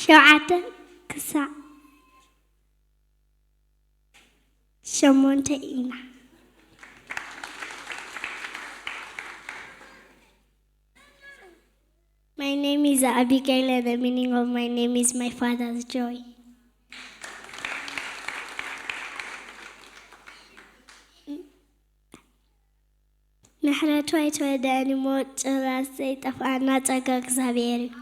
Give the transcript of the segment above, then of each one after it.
ሸውዓተ ክሳዕ ሸሞንተ ኢና። My name is Abigail, and the meaning of my name is my father's joy. ምሕረቱ ኣይተወደኣን እሞ፣ ጭራስ ዘይጠፍኣና ጸጋ እግዚኣብሔር እዩ።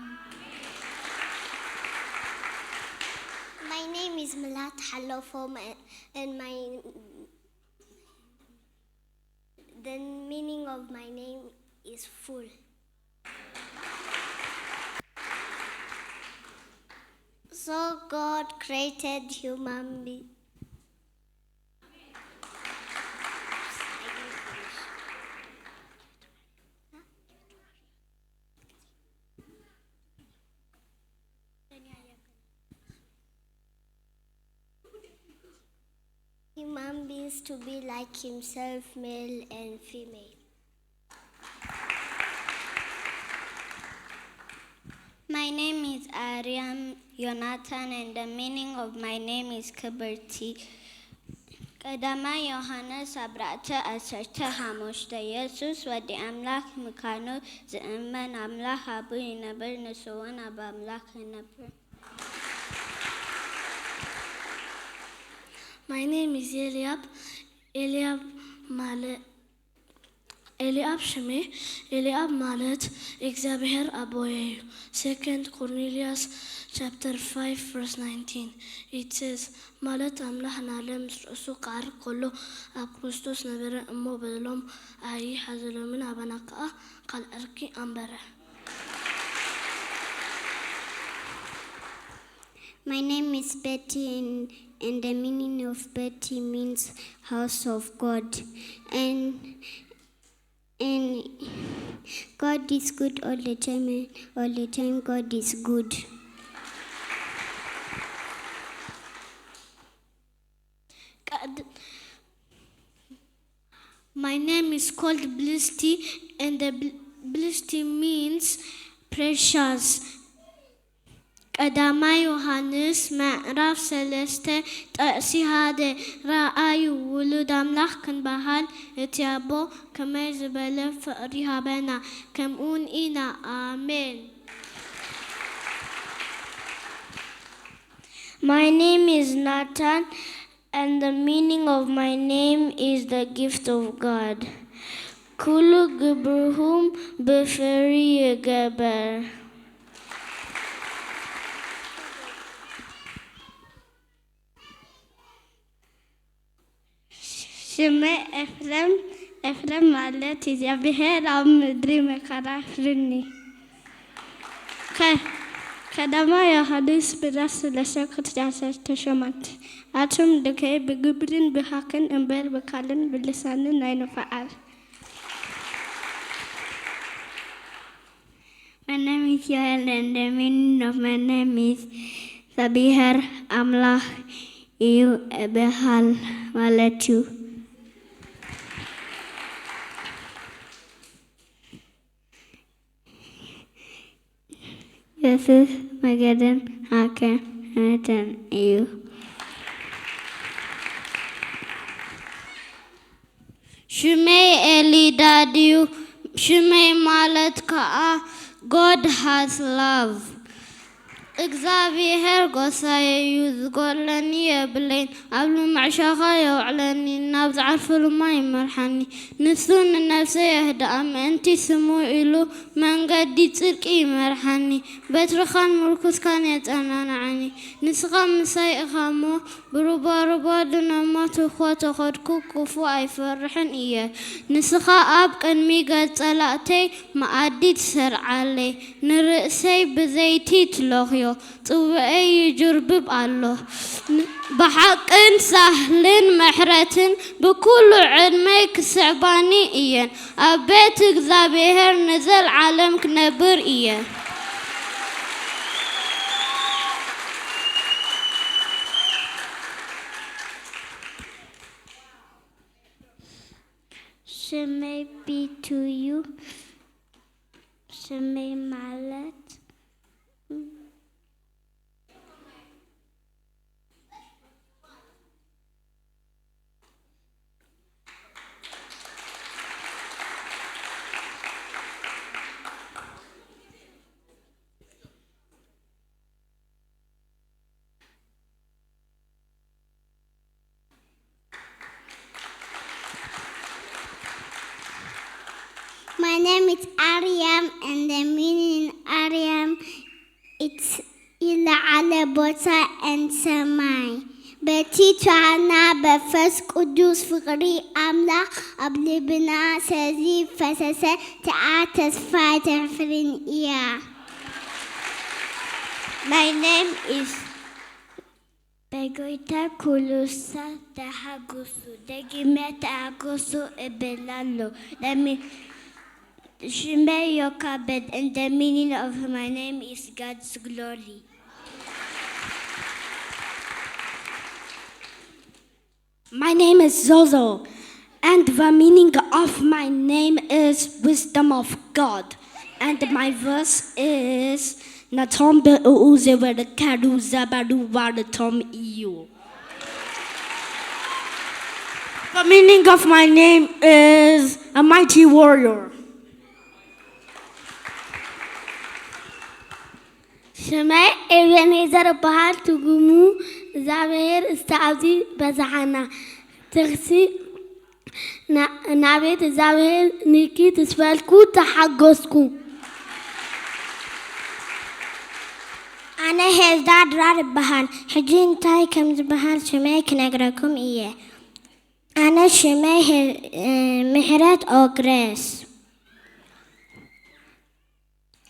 My name is Milat Halofom, and my, the meaning of my name is full. So God created human being. Human beings to be like himself, male and female. My name is Ariam Jonathan, and the meaning of my name is ክብርቲ። ቀዳማይ ዮሃንስ ኣርባዕተ ዓሰርተ ሓሙሽተ፣ የሱስ ወዲ ኣምላኽ ምዃኑ ዝእመን፣ ኣምላኽ ኣብኡ ይነብር፣ ንሱ እውን ኣብ ኣምላኽ ይነብር። My name is Eliab. ኤልያብ ማለ-፣ ኤልያብ ሽሜ። ኤልያብ ማለት እግዚኣብሔር ኣቦየ እዩ። Second Cornelius chapter five verse nineteen, it says፣ ማለት ኣምላኽ ንዓለም ምስ ርእሱ ክዓርግ ከሎ ኣብ ክርስቶስ ነበረ እሞ በደሎም ኣይሓዘሎምን፣ ኣባና ከኣ ቃል ዕርቂ ኣንበረ። My name is Betty, and, and the meaning of Betty means house of God. And, and God is good all the time, and all the time God is good. ቀድ-፣ My name is called ብልስቲ, and the bl-, ብልስቲ means precious. ቀዳማይ ዮሃንስ ምዕራፍ ሰለስተ ጥቕሲ ሓደ፣ ረኣዩ፣ ውሉድ ኣምላኽ ክንበሃል፣ እቲ ኣቦ ከመይ ዝበለ ፍቕሪ ሃበና፣ ከምኡውን ኢና። ኣሜን። My name is Nathan, and the meaning of my name is the gift of God. ኩሉ ግብርኹም ብፍሪ ይገበር። ሽመይ ኤፍሬም፣ ኤፍሬም ማለት እግዚኣብሔር ኣብ ምድሪ መከራ ኣፍርኒ። ከ-፣ ቀዳማይ ዮሃንስ ምዕራፍ ሰለስተ ቁጽሪ ዓሰርተ ሸሞንተ፣ ኣቱም ደቀይ ብግብርን ብሓቅን እምበር ብቃልን ብልሳንን ኣይንኹዓል። My name is Joel, and the meaning of my name is እግዚኣብሔር ኣምላኽ እዩ እበሃል ማለት እዩ። የሱስ መገድን ሓቅን እውነትን እዩ። ሽመይ ኤሊዳድ እዩ። ሽመይ ማለት ከኣ God has love። እግዚኣብሔር ጎሳየ እዩ፣ ዝጎድለኒ የብለይን። ኣብ ልሙዕ ሸኻ የውዕለኒ፣ ናብ ዝዓርፈሉ ማይ ይመርሓኒ። ንሱ ንነፍሰይ የህድኣ፣ ምእንቲ ስሙ ኢሉ መንገዲ ጽድቂ ይመርሓኒ። በትርኻን ምርኩስካን የጸናንዓኒ። ንስኻ ምሳይ ኢኻ እሞ፣ ብሩባሩባ ድነ እሞ ትኾ ተኸድኩ፣ ክፉእ ኣይፈርሕን እየ። ንስኻ ኣብ ቅድሚ ገጽ ጸላእተይ መኣዲ ትሰርዓለይ፣ ንርእሰይ ብዘይቲ ትለኽዮ፣ ጽውዐይ ይጅርብብ ኣሎ። ን-፣ ብሓቅን ሳህልን ምሕረትን ብኩሉ ዕድመይ ክስዕባኒ እየን። ኣብ ቤት እግዚኣብሔር ንዘለዓለም ክነብር እየ። ሽመይ ቢቱ እዩ። ሽመይ ማለት፣ Name is Ariam, and the meaning Ariam, it's ይለዓለ ቦታ and ሰማይ። በቲ ትዋና በፈስ ቅዱስ ፍቕሪ ኣምላኽ ኣብ ልብና ሰዚ ፈሰሰ ተኣ ተስፋ ተፍርን እያ። My name is በጎይታ ኩሉ ሰብ ተሓጉሱ፣ ደጊመ ተሓጉሱ እብል ኣሎ። ለሚ-፣ ሽመይ ዮካበድ፣ and the meaning of my name is God's glory. My name is Zozo, and the meaning of my name is wisdom of God, and my verse is ነቶም ብእኡ ዝወደከሩ ዘበሩ ዋርቶም እዩ። The meaning of my name is a mighty warrior. ሽመይ ኤቤኔዘር እበሃል። ትርጉሙ እግዚኣብሔር እስቲ ኣብዚ በዛሓና። ጥቕሲ ና-፣ ናቤት እግዚኣብሔር ንኪ ትስፈልኩ ተሓጎስኩ። ኣነ ሄዝዳ ድራር እበሃል። ሕጂ እንታይ ከም ዝበሃል ሽመይ ክነግረኩም እየ። ኣነ ሽመይ ሄ-፣ እ፣ ምሕረት ኦግረስ።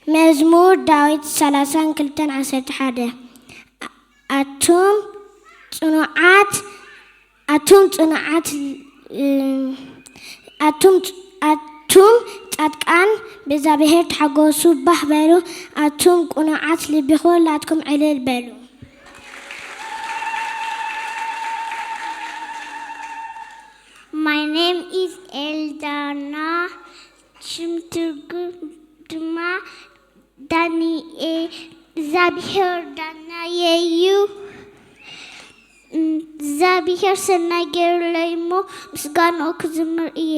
መዝሙር ዳዊት ሰላሳን ክልተን ዓሰርተ ሓደ። ኣቱም ጽኑዓት፣ ኣቱም ጽኑዓት፣ እ፣ ኣቱም ጽ-፣ ኣቱም ጻድቃን ብእግዚኣብሔር ተሓጎሱ፣ ባህ በሉ፣ ኣቱም ቅኑዓት ልቢ ኩላትኩም ዕልል በሉ። My name is ኤልዳና። ሽም ትርጉም ድማ ዳንኤል፣ እግዚኣብሔር ዳናየ እዩ። እግዚኣብሔር ሰናይ ገይሩለይ እሞ ምስጋናኡ ክዝምር እየ።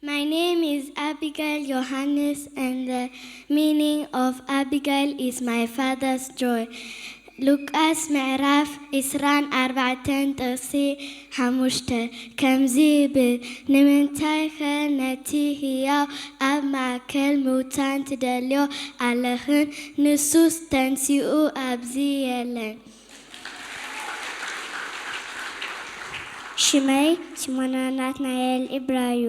My name is Abigail Johannes, and the meaning of Abigail is my father's joy. ሉቃስ ምዕራፍ ዕስራን ኣርባዕተን ጥቕሲ ሓሙሽተ ከምዚ ይብል፣ ንምንታይኸ ነቲ ህያው ኣብ ማእከል ምውታን ትደልዮ ኣለኽን? ንሱስ ተንሲኡ ኣብዚ የለን። ሽመይ ስሞና ናትናኤል ኢብራዩ።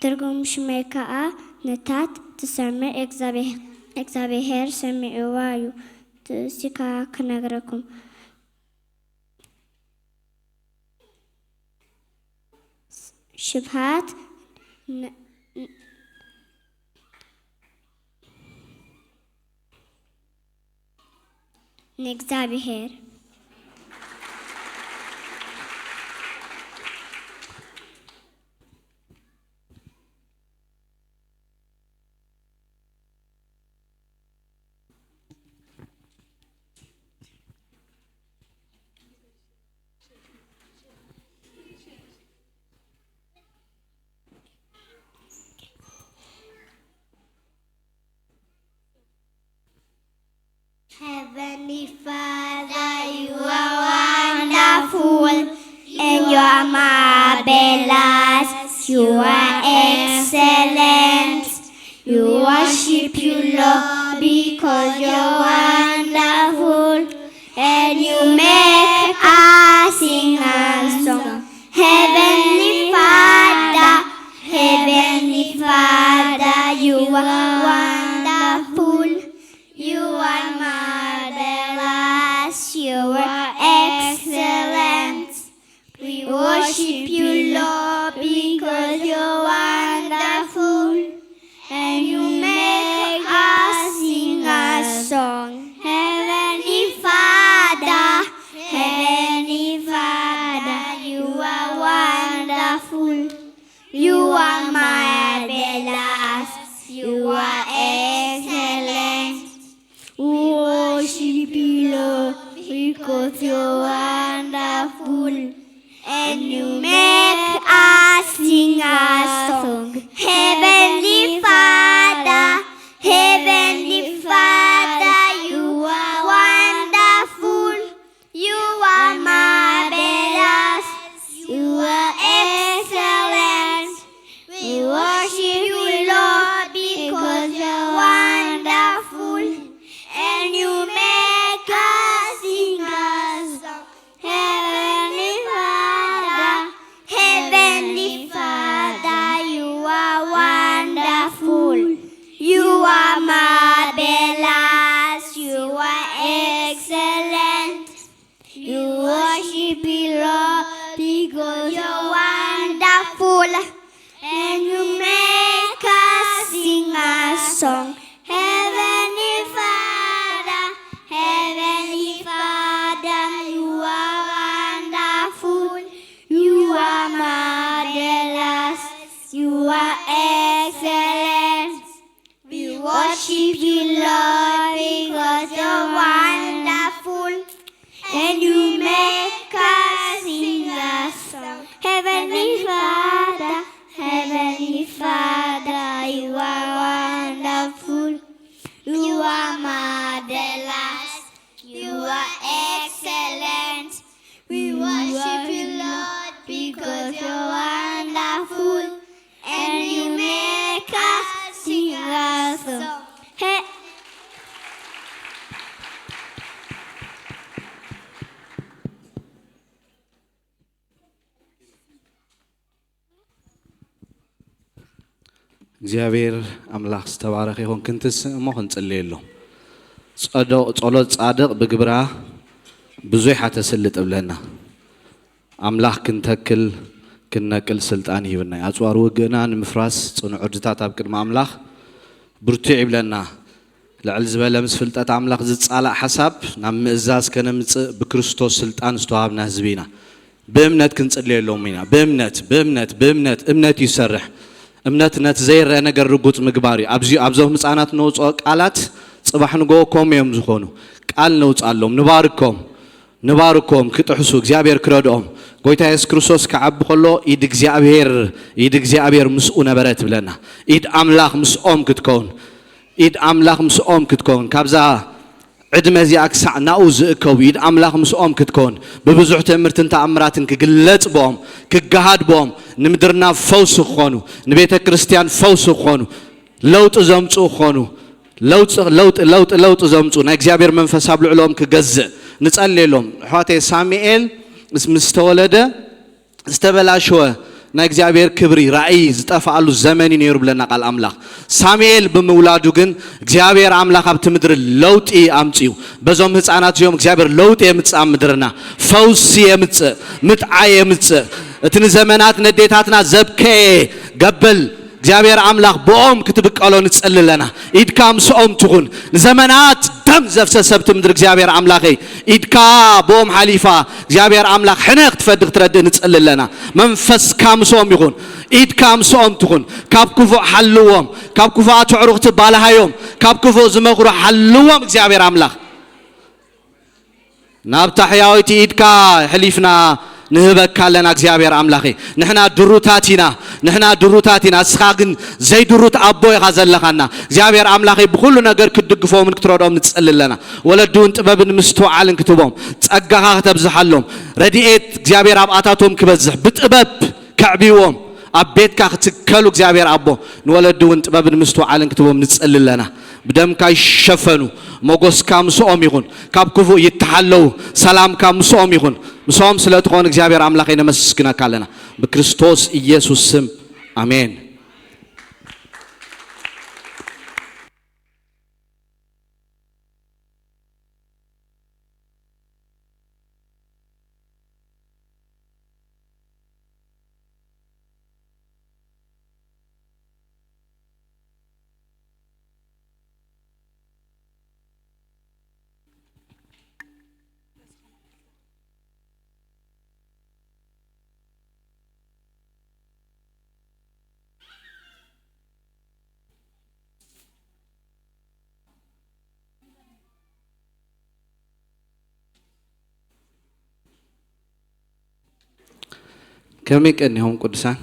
ትርጉም ሽመይ ከኣ ነታት ትሰምዕ እግዚኣብሄ-፣ እግዚኣብሄር ሰሚዕዋ እዩ። ጥቕሲ ከኣ ክነግረኩም። ሽብሃት ን-፣ ን-፣ ንእግዚኣብሔር። Heavenly Father, you are wonderful, and you are marvelous. You are excellent. We worship you, Lord, because you're wonderful, and you make us sing a song. Heavenly Father, Heavenly Father, you are wonderful. You are marvelous. You are excellent. We worship you, Lord, because you're wonderful. And you make us sing a song. Heavenly Father, Heavenly Father, you are wonderful. You are marvelous. You are excellent. We worship you, Lord, because you're wonderful. And you make us sing a song. Heavenly Father, Heavenly Father, you are wonderful. You are you, Lord, because you're wonderful. And you make us sing a song. Heavenly Father, Heavenly Father, you are wonderful. You are marvelous. You are excellent. We worship you, Lord, because you're wonderful. And you make us sing a song. Hey. እግዚኣብሔር ኣምላኽ ዝተባረኸ ይኹን። ክንትስእ እሞ ክንጽልየሎም። ጸዶ-፣ ጸሎት ጻድቕ ብግብራ ብዙሕ ተስልጥ እብለና። ኣምላኽ ክንተክል ክንነቅል ስልጣን ይህብና እዩ። ኣጽዋር ውግእና ንምፍራስ ጽኑዕ ዕርድታት ኣብ ቅድሚ ኣምላኽ ብርቱዕ ይብለና። ልዕል ዝበለ ምስ ፍልጠት ኣምላኽ ዝጻላእ ሓሳብ ናብ ምእዛዝ ከነምጽእ ብክርስቶስ ስልጣን ዝተዋሃብና ህዝቢ ኢና። ብእምነት ክንጽልየሎም ኢና። ብእምነት፣ ብእምነት፣ ብእምነት፣ እምነት እዩ ዝሰርሕ። እምነት ነቲ ዘይረአ ነገር ርጉጽ ምግባር እዩ። ኣብዚ፣ ኣብዞም ህጻናት ነውጽኦ ቃላት ጽባሕ ንግሆ ኮም እዮም ዝኾኑ። ቃል ነውጻሎም፣ ንባርኮም፣ ንባርኮም ክጥሕሱ እግዚኣብሔር ክረድኦም። ጎይታ የሱስ ክርስቶስ ክዓቢ ከሎ ኢድ እግዚኣብሔር፣ ኢድ እግዚኣብሔር ምስኡ ነበረ ትብለና። ኢድ ኣምላኽ ምስኦም ክትከውን፣ ኢድ ኣምላኽ ምስኦም ክትከውን፣ ካብዛ ዕድመ እዚኣ ክሳዕ ናኡ ዝእከቡ ኢድ ኣምላኽ ምስኦም ክትከውን፣ ብብዙሕ ትእምርትን ተኣምራትን ክግለጽ ብኦም፣ ክገሃድ ብኦም፣ ንምድርና ፈውሲ ክኾኑ፣ ንቤተ ክርስቲያን ፈውሲ ክኾኑ፣ ለውጢ ዘምጽኡ ክኾኑ፣ ለውጢ፣ ለውጢ፣ ለውጢ፣ ለውጢ ዘምጽኡ፣ ናይ እግዚኣብሔር መንፈስ ኣብ ልዕሎም ክገዝእ ንጸልየሎም። ኣሕዋተይ፣ ሳሙኤል ምስ፣ ምስ ተወለደ ዝተበላሸወ ናይ እግዚኣብሔር ክብሪ ራእይ ዝጠፍኣሉ ዘመን እዩ ነይሩ ብለና ቃል ኣምላኽ። ሳሙኤል ብምውላዱ ግን እግዚኣብሔር ኣምላኽ ኣብቲ ምድሪ ለውጢ ኣምጽኡ። በዞም ህፃናት እዚኦም እግዚኣብሔር ለውጢ የምጽእ፣ ኣብ ምድርና ፈውሲ የምጽእ፣ ምጥዓይ የምጽእ። እቲ ንዘመናት ነዴታትና ዘብከየ ገበል እግዚኣብሔር ኣምላኽ ብኦም ክትብቀሎ ንጽሊ ኣለና። ኢድካ ምስኦም ትኹን። ንዘመናት ደም ዘፍሰሰ ኣብቲ ምድሪ እግዚኣብሔር ኣምላኸይ ኢድካ ብኦም ሓሊፋ እግዚኣብሔር ኣምላኽ ሕነ ክትፈዲ ክትረድእ ንጽሊ ኣለና። መንፈስካ ምስኦም ይኹን። ኢድካ ምስኦም ትኹን። ካብ ክፉእ ሓልዎም። ካብ ክፉኣት ኣዕሩኽቲ ባልሃዮም። ካብ ክፉእ ዝመኽሩ ሓልዎም እግዚኣብሔር ኣምላኽ። ናብታ ሕያወይቲ ኢድካ ሕሊፍና ንህበካ ኣለና እግዚኣብሔር ኣምላኸይ። ንሕና ድሩታት ኢና፣ ንሕና ድሩታት ኢና፣ እስኻ ግን ዘይድሩት ኣቦ ኢኻ ዘለኻና። እግዚኣብሔር ኣምላኸይ ብኹሉ ነገር ክትድግፎምን ክትረድኦም ንጸሊ ኣለና። ወለዲ እውን ጥበብን ምስትውዓልን ክትህቦም፣ ጸጋኻ ክተብዝሓሎም፣ ረድኤት እግዚኣብሔር ኣብኣታቶም ክበዝሕ፣ ብጥበብ ከዕብይዎም፣ ኣብ ቤትካ ክትከሉ እግዚኣብሔር ኣቦ ንወለዲ እውን ጥበብን ምስትውዓልን ክትቦም ንጽሊ ኣለና። ብደምካ ይሸፈኑ፣ ሞጎስካ ምስኦም ይኹን፣ ካብ ክፉእ ይተሓለዉ፣ ሰላምካ ምስኦም ይኹን። ምስኦም ስለ ትኾን እግዚኣብሔር ኣምላኸይ ነመስግነካ ኣለና። ብክርስቶስ ኢየሱስ ስም፣ ኣሜን። ከመይ ቀኒኹም ቅዱሳን?